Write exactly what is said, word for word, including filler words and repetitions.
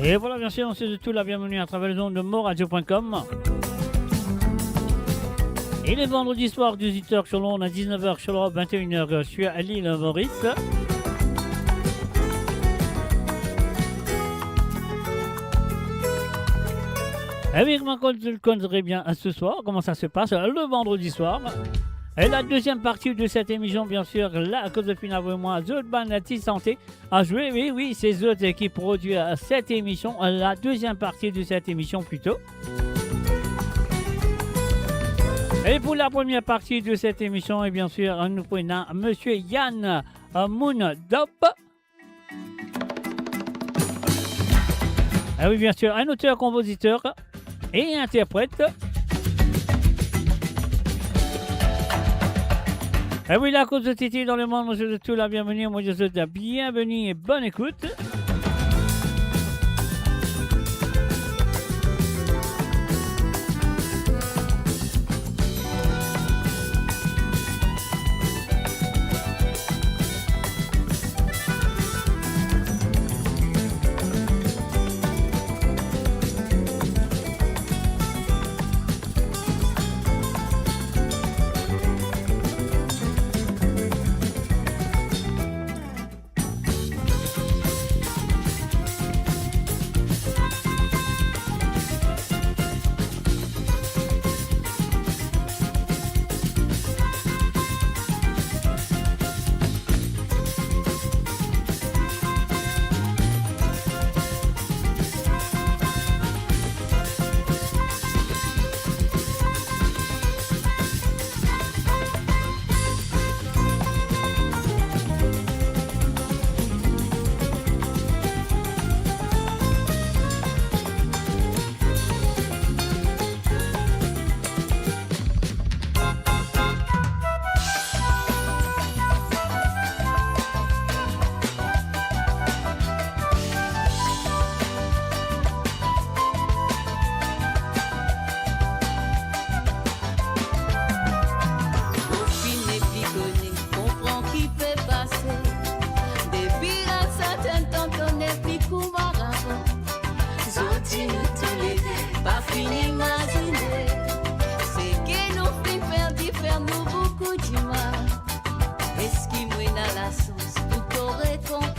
Et voilà, bien sûr, on se souhaite tous la bienvenue à travers les ondes de moradio point com. Et les vendredis soirs, dix-huit heures sur l'onde, à dix-neuf heures sur l'Europe, vingt et une heures sur l'île Maurice. Et oui, comme on connaît bien ce soir, comment ça se passe le vendredi soir. Et la deuxième partie de cette émission, bien sûr, la koz finn avoy mwa, zot bann artis santé, a zwe, oui, oui, se zot ki prodwir cette émission, la deuxième partie de cette émission plutôt. Et pour la première partie de cette émission, et bien sûr, nou pou ena Monsieur Yann, euh, Moundop. Ah oui, bien sûr, un auteur, compositeur et interprète. Et oui, la koz zot ete dan lemonn, mo souhaite zot tous la bienvenue, mo souhaite zot bienvenue et bonne écoute. Ou finn nepli kone, konpran ki pe pase. Depi enn sertenn tan, to nepli kouma avan. Zordi nou toulede pa finn imazine seki nou finn perdi fer nou boukou dimal. Eski mo ena lasans pou to rekonpans?